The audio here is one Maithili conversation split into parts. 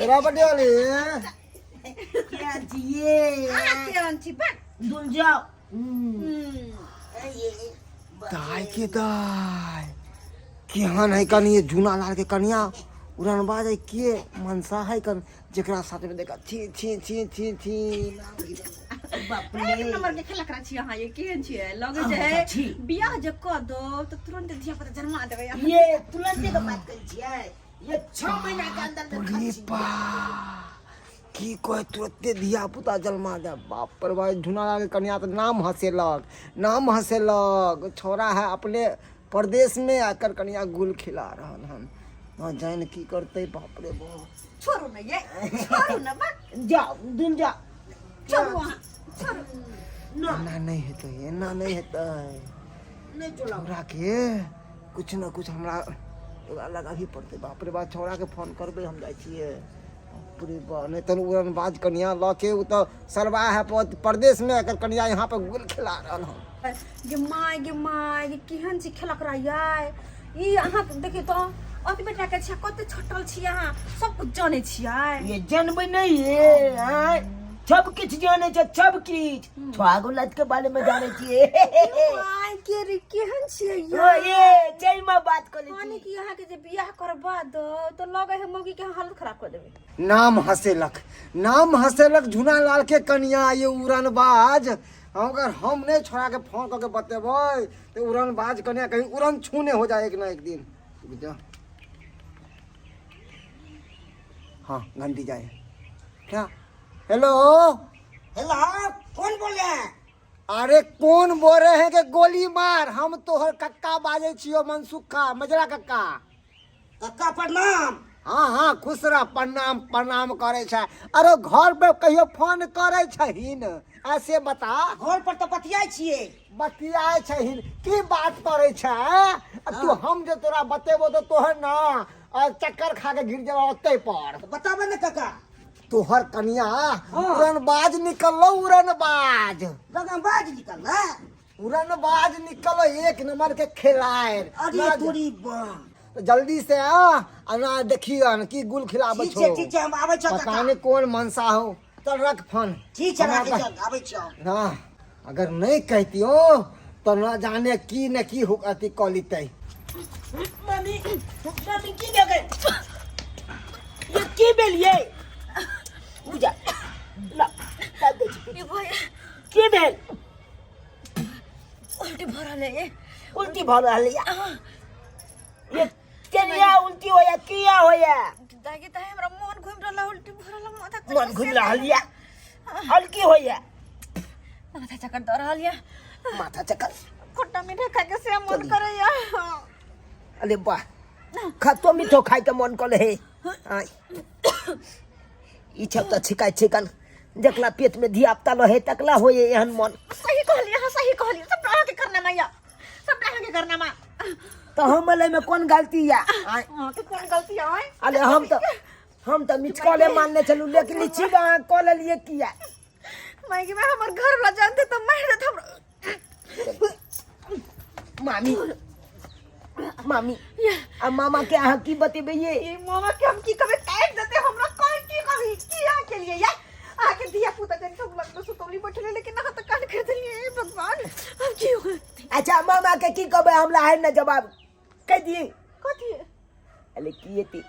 तोरा बटियाली के छियै अहाँ केहन छी बा दुल जाओ दाय के दाय केहन है कनिए जूना लाल के कनिया उड़नबा जाय के मनसा है कन जेकरा साथ में देखा छी छी छी छी छी बाप रे एक नंबर के खेला करा छी अहाँ ये केहन छियै लगे अहाँ छै छी। बियाह जे कऽ दो तऽ तुरंत धिया पुता जन्मा देबै अहाँ ये तुरंत के बात करै छियै ये 6 महीना के अंदर में अरे खर्च बा की कहे तुरते धिया पुता जन्मा दे बाप पर भाई झुना लाल के कनिया तऽ नाम हँसेलक नाम हँसेलक छोरा है अपने परदेश में आकर कनिया गुल खिला रहल हन न जान की करतै बाप रे बाप छोड़ू ने ये छोड़ू ने बा जाओ दुल जाओ छोड़ू अहाँ छोड़ू ना एना नहि हेतै एना नहि हेतै नहीं चलाओ छौड़ा के कुछ न कुछ हमरा एगो लगाबही पड़तै बाप रे बाप छौड़ा के फोन करबै हम जाइ छियै बाप रे बाप नहि तऽ उड़नबाज कनिया लऽ के ओ तऽ सरबा है परदेश में एकर कनिया यहाँ पर गुल खिला रहल हन गे माय गे माय गे केहन छी खेलक रहियै ई अहाँ देखियौ तऽ अत बेटा के छै कते छटल छी अहाँ सब कुछ जानै छियै ये जानबै नहीं ये आय सब किछ जानै छै सब किछ छुआगो लत के बारे में जानै छियै माय के रे केहन छियै ओ ये चल में बात कर माने ली कि अहाँ के जे बियाह करबा दो तऽ लगे है मौगी के हालत खराब कर देबै नाम हँसेलक नाम हँसेलक झुना लाल के कनिया ये उड़नबाज हम अगर हम नहीं छोड़ा के फोन करके बतेबै तो उड़नबाज कनिया कहीं उड़न छूने हो जाए एक ना एक दिन रुक जा हाँ घंटी जाए क्या हेलो हेलो कौन बोल रहे हैं अरे कौन बोल रहे हैं कि गोली मार हम तोहर कक्का बाजे छियो मनसुखा मजरा कक्का कक्का प्रणाम हाँ हाँ खुश रह प्रणाम प्रणाम करे छै अरे घर पे कहियो फोन करे छहिन ऐसे बता घर पर तऽ बतियाइ छियै बतियाए छहिन की बात करे छै आ तू हम जे तोरा बतेबो तो तोहर ना आ चक्कर खा के गिर जेबा ओतै पर तऽ बताबे ने कक्का तोहर कनिया उड़नबाज निकललो उड़नबाज रंगबाज निकल है उड़नबाज निकलो एक नंबर के खिलाड़ अरे तोरी बा तो जल्दी से आ आ ना देखियन की गुल खिलाबै ठीक छौ छै ठीक छै हम आबै छौ पता कक्का नहीं कौन मनसा हो चल रख फोन ठीक छै हमरा राखै छौ आबै छौ हाँ अगर नहीं कहतियो तो न जाने की न की हो अथी कऽ लेतै मम्मी मम्मी की भऽ गेल ये की भेल ये बुझा ला ला दे छी ए भैया की भेल उल्टी भऽ रहल है उल्टी भऽ रहल ये ये केनिया उल्टी होया किया होया दागी त हमरा मन घुमि रहल है उल्टी भऽ रहल है माथा मन घुमि रहल ये हल्की होया माथा चक्कर दऽ रहल ये माथा चक्कर खट्टा मीठा खाय के से मन करैया अरे वाह खतो मीठो खाय के मन करे हे आय ई सब तऽ छिकाय छिकन जकला पेट में धिया पुता रहे तकला होए एहन मन सही कहलियै अहाँ सही कहलियै सबटा अहाँके करना मा या सबटा अहाँके करना मा तऽ हम एलै में कोन गलती या आय अहाँके कोन गलती आय अरे हम तऽ मिचकले मानने छलू लेकिन लीची अहाँ कऽ लेलियै किया मायके में हमर घर वाला जानते तऽ मारि देत हमरा मामी मामी आ मामा के अहाँ की बतेबै ये ये मामा के हम की कभी काट देते हमरा कौन की कभी की अहाँ के लिए या अहाँ के धिया पुता जन सब लगलो सुतौली बैठले लेकिन अहाँ तऽ कान कर देलिए हे भगवान हम की होते अच्छा मामा के की कहबै हमरा है ना जवाब कह दिए कथी अरे की हेतै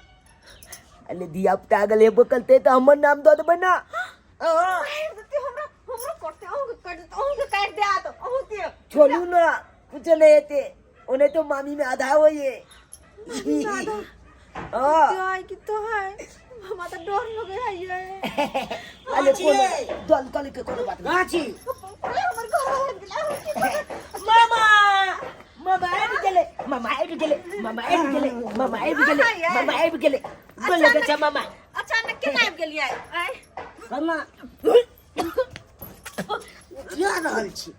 अरे धिया पुता गेल हेबो करतै तऽ हमर नाम दऽ देबै ना हाँ मारि देते हमरा हमरो करते अहूँ के काट देते अहूँ के काट दे आ तो अहूँ के छोड़ू ना कुछ नहीं हेतै ओने तो मामी में आधा होइए हाँ काय की तो है हमरा तऽ डर लगे है ये अरे कोनो दल कल के कोनो बात नहीं गाछी अरे हमर घर आबि गेलै हम की करबै? मामा मामा आबि गेलै मामा आबि गेलै मामा आबि गेलै मामा आबि गेलै मामा आबि गेलै गोल लगै छै मामा अचानक केना आबि गेलियै आँय कन्ना किया रहल छी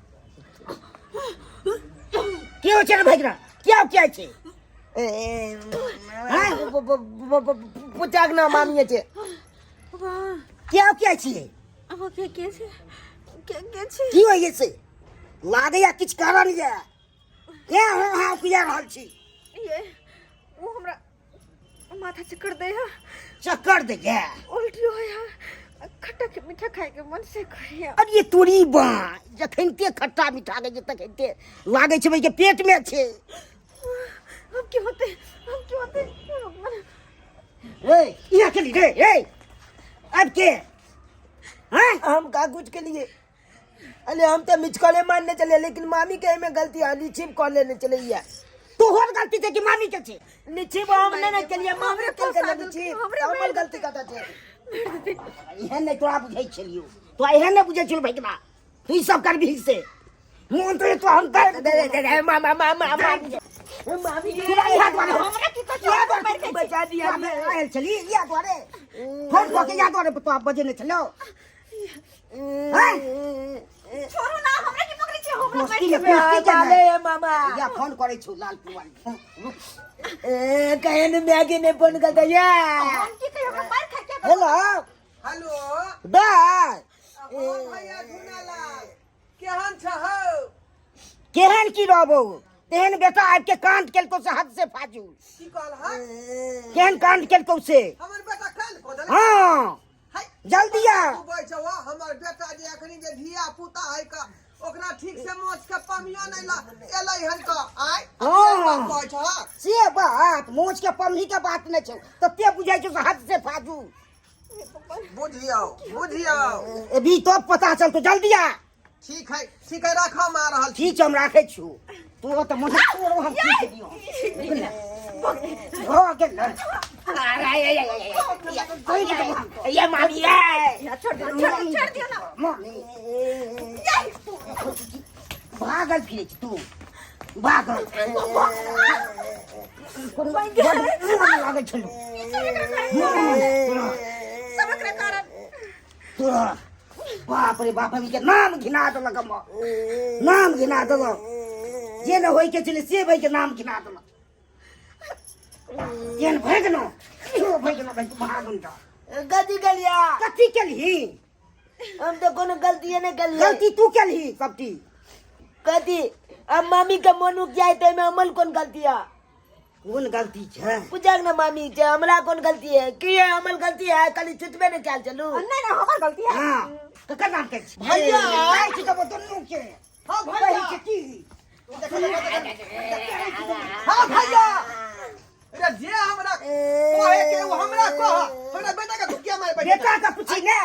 के हो छै रे भैगना क्या क्या छै पूछाक ना मामी छै वाह क्या क्या छी अहाँ के के छै के के छै की होइए से लागैया किछु कारण ये के हो हाँ किया रहल छी ये वो हमरा माथा चक्कर दे है चक्कर दैया। उल्टी होया, खट्टा के मीठा खाए के मन से करिया। अरे तोरी बा, जखनते खट्टा मीठा के तखनते लागै छै के पेट में छै। हम की होते, हम की होते? ए इहा के रे, ए अब के हैं हम का कुछ के लिए? अरे हम तो मिचकले मानने चले, लेकिन मामी के में गलती है, लीची कॉल लेने चले या। तोहर गलती छै कि मामी के छै? लीची हम नहीं ना चलिए, मामी के चले लीची, हमर गलती कता छै? एहन नहीं तोरा बुझै छलियो, तो एहन नहीं बुझै छलियो भैया, तू ई सब करबी से मोन तो तो हम कर दे दे दे मामा मामा मामी मामी तोरा इहा द्वारे हमरा की कहै छै? बचा दिया। आयल छली इहा द्वारे, फोन कऽ के इहा द्वारे तो बजेने छलो। हैं? छोड़ू ना, हमरा की पकड़ै छै? हमरा दोस्ती में मार दोस्ती के डाले है मामा। या फोन करै छौ लाल पुवाल। ए कहे ने मैगी ने फोन कर दिया। हम की कहियो? हमरा मार खा के। हेलो। हेलो। दाय। भैया झुनालाल, केहन छहो? केहन की रहबो, तेहन बेटा आबि के कांड केलकौ से हद से फाजूल। की कहल हन? केहन कांड केलकौ से? हमर बेटा कांड कऽ देलक? हाँ। हाय। जल्दी आ। तू बैठ हो, हमर बेटा जे अखनी जे धिया पुता है का ओकरा ठीक से मोच के पमिया नहीं ला एलै हन का आय। हाँ। कहै छह से बात मोच के पमही के बात नहीं छौ, तते बुझाइ छौ से हद से फाजूल। बुझियौ बुझियौ। अभी तो पता चलतो, जल्दी आ। ठीक है ठीक है, राख, हम आ रहल छी। ठीक छै, हम राखै छियौ। तोरा तऽ मन तोरो हम पीट दियौ हो गेल। ये मामी ये छोड़ दियो, छोड़ छोड़ दियो ना। मामी भागल फिरै छी तू, भागल लागै छलौ सब एकरा कारण। तोरा। बाप रे बाप, के नाम घिना देलक, हम नाम घिना देलक। जे न होय के छलै से भई के नाम घिना देलक। केहन भए गेलौ, इहो भए गेलौ भाई, भागल जा। गलती कलिया। कथी केलही? हम तो कोनो गलती नहीं करले। गलती तू केलही सबटी। कथी? अब मामी के मन उग जाए तो में अमल कोन गलती है? कोन गलती छै? पूछक ना मामी छै, हमरा कोन गलती है? की है अमल गलती है? खाली छुटबे नहीं चाल चलू। नहीं नहीं, हमर गलती है। हाँ, ककर नाम कहै छी? भैया। कहै छी तऽ दुनू के। हाँ कहै भैया। छै की? देखो, देखो, देखो। हाँ भैया, अरे जे हमरा कहे के वो हमरा कह, हमरा बेटा के धुकिया मारे बैठे। बेटा के पूछी ने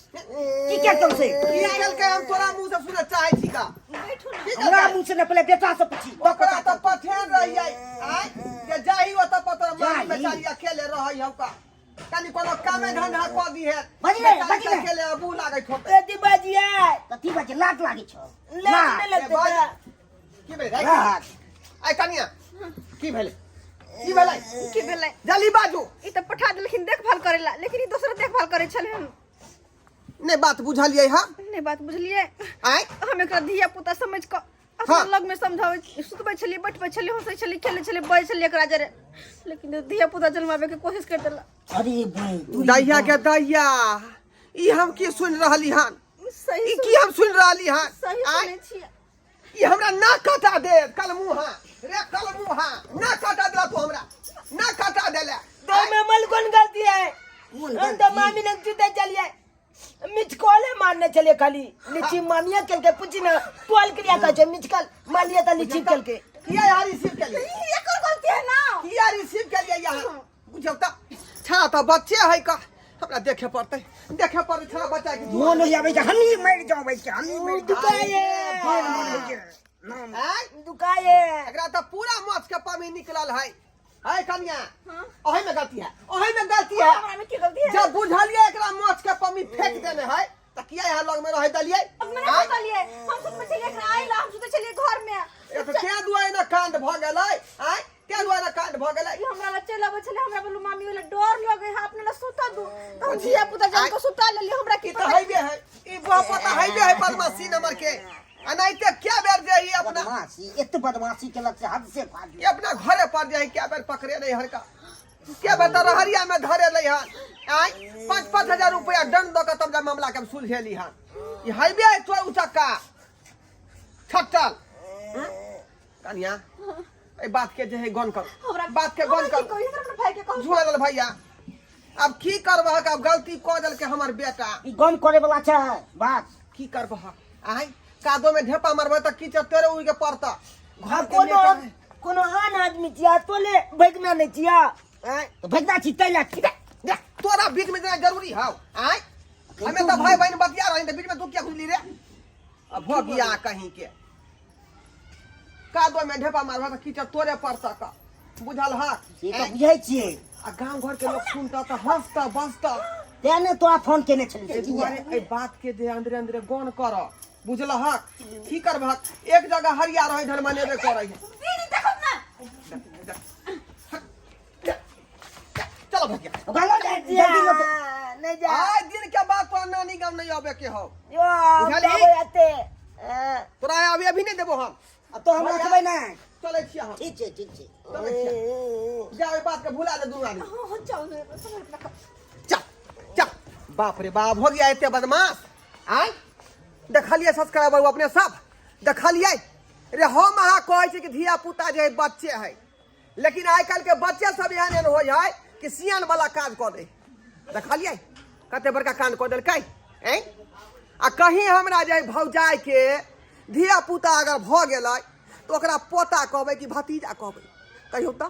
की केलकौ से? की केलकै, हम तोरा मुंह से सुनऽ चाहै छी का। बैठू ना। की हमरा केलकै? मुँह से ने, पहिले बेटा से पूछी। ओकरा तऽ पठेन रहियै आय जे जाही ओतऽ पर तोरा मामी जाही। बेचारी अकेले रहै हौ का, कनि कोनो कामे धंधा कऽ दिहे। बजले, बेचारी बजले। अकेले अबू लागैत होतै। कथी बाजिए? कथी बजे लाज लागै छौ? लाज नहीं लगते बाज। का? की भेलै रे? लाज। आय कनिया, की भेलै, की भेलै? की भेलै? जल्दी बाजू। ई तऽ पठा देलखिन देखभाल करै ला, लेकिन ई दोसर देखभाल करै छलै हन। नहि बात बुझलियै हम। नहि बात बुझलियै? आय। हम एकरा धिया पुता समझ कऽ अपना हाँ। लग में समझाबै सुतबै छलियै, बैठबै छलियै, हंसै छलियै, खेलै छलियै, बजै छलियै एकरा जरे, लेकिन धिया पुता जन्माबै के कोशिश कर देला। अरे बहिन तू दैया के दैया, ई हम की सुनि रहली हन? सही ई की हम सुनि रहली हन? सही आय सुनै छियै। ई हमरा ना कटा दे कलमुहा रे, कलमुहा ना कटा देला तू, हमरा ना कटा देला। तो में अमल कोन गलती है? कोन हम तो गलती? मामी लग छुटे चलिए, मिचकॉल मारने चले खाली लीची मामिया केल के पूछी ना, कॉल क्रिया का छै मिचकॉल मारलिए त लीची केल के। किया यार रिसीव के लिए? ई एकर गलती है ना। किया रिसीव के लिए यहाँ बुझौ त छा त बच्चे है का, हमरा देखे पड़तै, देखे पड़तै छा बच्चा के। मोन होइया भाई हमही मरि जाओ भाई, हमही मरि जाओ। दुखाए। बड़ मोन होइया नाम। आय। दुखाए। एकरा त पूरा माछ के पानी निकलल है। है कनिया, ओही में गलती है, ओही में गलती है। हमरा में की गलती है? जब बुझलिए एकरा माछ के पमी फेंक देने है त किया यहाँ लग में रह देलिए? अब मना आय? कहलिए, हम सुतबै छलियै एकरा आइला, हम सुतै छलियै घर में। ए त क्या दुआरे ना कांड भ गेलै? आय, क्या दुआरे ना कांड भ गेलै? ई हमरा लग चलि अबै छलै, हमरा बोलू मामी वाला डर लगे है, अपने ला सुता दू, तऽ हम धिया पुता जान के सुता लेलियै। हमरा की ई त पता? हैबे है, ई बह पता हैबे है बदमाशी नंबर के। अनाइते क्या बेर जे ई अपना बदमाशी, एत बदमाशी केलक से हद से फाजूल। ई अपना घरे पर जे क्या बेर पकड़े नहीं हरका, क्या बेर त रहरिया में धरे ले हन। आय, 5-5 हजार रुपया दंड द के तब जा मामला के हम सुलझेली हन। ई हैबे है तो उचक्का छट्टल। कनिया, एहि बात के जे है गन कर, हमरा बात के गन हमरा की कर। कही? हमरा अपना भाई के कहू। झुआ लाल भैया, आब की करबहक, आब गलती कऽ देलकै हमर बेटा। ई गम करे वाला छै बात। की करबहक आय, कादो में ढेपा मारबै तऽ कीचड़ तेरे उड़ के पड़तऽ। आ घर के कोनो बेटा है। कोनो आन आदमी छिया, तोले भगना नहीं छिया आय? तऽ भगना छी तै ला जा, जा, तोरा बीच में जेना जरूरी हौ आय? हमे तऽ भाई बहन बतिया रही तऽ बीच में तू किया घुसली रे? अब हो गया कहीं के कादो में ढेपा मारबा तऽ कीचड़ तोरे पड़तऽ का, बुझल हक? से तऽ बुझै छियै। आ गांव घर के लोग सुनता तऽ हंसता बसता। तें ने तोरा फोन केने छली। एहि दुआरे एहि बात के जे अंदरे अंदरे गौन कर, बुझलहक? की करबहक, एक जगह हरिया रहे धन मनेबे करै है। दीदी देखो ना। चलो भैया। ओकरा लऽ जा जल्दी लऽ जा। नहीं जा। आइ दिन के बाद तोरा नानी गाम नहीं आबे के हौ। यो हम बुझलिही? जाबे आते हाँ। तोरा अभी अभी नहीं देबो हम। अब तो हम रखबै ना। चलै छियै हम। ठीक छै, ठीक छै। चलै छियै, जा ओहि बात के भुला दे दुनू आदमी। हाँ हाँ, जाओ ना, समझ रखो। चल चल। बाप रे बाप, हो गया एते बदमाश। आय देखलियै सब्सक्राइबर अपने सब देखलियै रे, हम अहाँ कहै छी कि धिया पुता जे है बच्चे है, लेकिन आइ काल्हि के बच्चे सब एहन एहन होइ है कि सियान वाला काज कऽ दे। देखलियै कते बड़का कांड कऽ देलकै? ऐं आ कहीं हमरा जे भौजाई के धिया पुता अगर भऽ गेलै तऽ ओकरा पोता कहबै कि भतीजा कहबै, कहियौ तऽ?